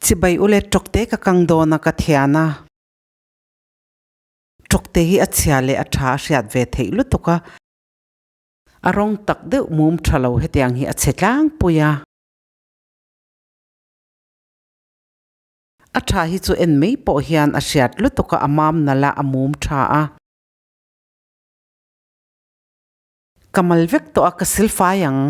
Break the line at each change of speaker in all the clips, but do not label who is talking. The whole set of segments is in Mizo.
Chibai ule tawkte ka kang dawn a ka thian a. Tawkte hi a chhia leh a tha a hriat ve theih lutuk a. A rawng tak deuh mum tha lo hetiang hi a chhe tlangpui a. A tha hi chu en mai pawh hian a hriat lutuk a, a mam nalh a, a mum tha a. Ka mal vek tawh a, ka sil fai ang.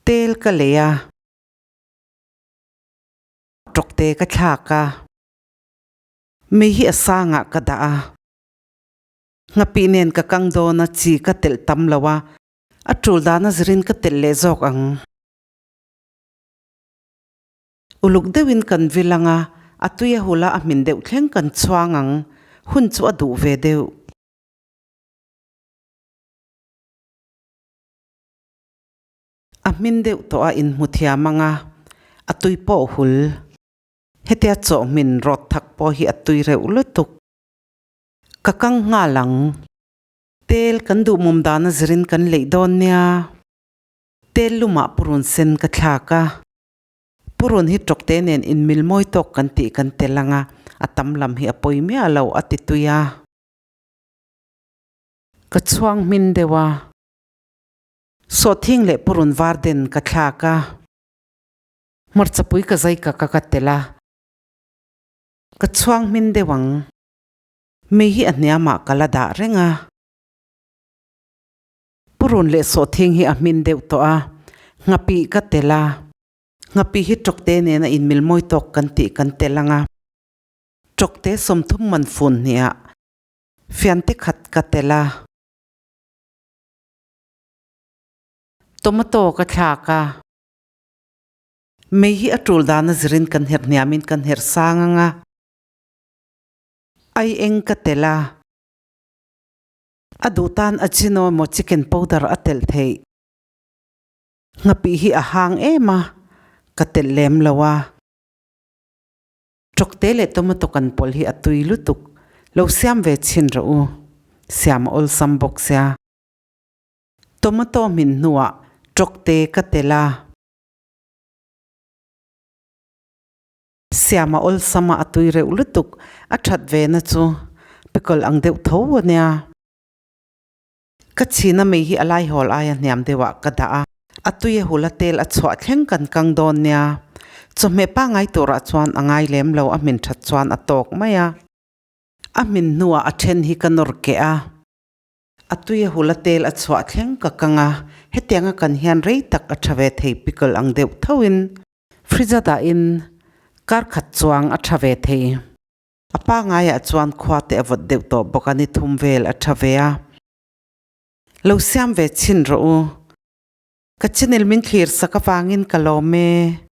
Tel ka lei a. Tawkte ka thlak a. Mei hi a sangah ka dah a. Nghapih nen ka kang dawn a, chi ka telh tam lo a. A tul dana zirin ka telh leh zawk ang. Uluk deuhin kan vil ang a, a tui a hula a hmin deuh thleng kan chhuang ang. Hun chu a duh ve deuh. A hmin deuh tawh a inhmu thiam ang a, a tui pawh hul. Hetia chawhmin rawt thak pawh hi a tui reuh lutuk. Ka kang nghal ang. Tel kan duh mum dana zirin kan leih dawn nia. Tel lumah purun sen ka thlak a. Purun hi tawkte nen inmil mawi tawk kan tih kan tel ang a, a tam lam hi a pawi miah lo a ti tui a. Ka chhuang hmin deuh a. Sawhthing leh purun var den ka thlak a. Hmarchapui ka zai ka ka ka tel a. Ka chhuang hmin deuh ang. Mei hi a hniamah ka la dah reng a. Purun leh sawhthing hi a hmin deuh tawh a, nghapih ka tel a. Nghapih hi tawkte nena inmil mawi tawk kan tih kan tel ang a. Tawkte 30 man fun hniah fiante khat ka tel a. Tomato ka thlak a. Mei hi a tul dana zirin kan herh hniamin kan herh sang ang a. Ai eng ka tel a. A duh tan Ajino emaw chicken powder a telh theih. Nghapih hi a hang em a, ka telh lem lo a. Tawkte leh tomato kan pawlh hi a tui lutuk. Lo siam ve chhin rawh u. Siam a awlsam bawk sia. Tomato hmin hnuah tawkte ka telh a. Siam a awlsam a, a tui reuh lutuk. A that ve na chu pickle ang deuh tho a nia. Ka chhina mei hi a laihawl aia hniam deuhah ka dah a, a tui a hula tel a chhuah thleng kan kang dawn nia. Chawhmeh pangngai turah chuan a ngai lem lo, a hmin that chuan a tawk mai a. A hmin hnuah a then hi ka nawr keh a. A tui a hula tel a chhuah thleng ka kang a, hetianga kan hian rei tak a tha ve thei pickle ang deuh thoin. Fridge a dahin kar khat chuang a tha ve thei. A pangaiah chuan khua te a vawt deuh tawh bawk a, ni thum vel a tha ve a. Lo siam ve chhin rawh u. Ka channel min thlir sak avangin ka lawm e.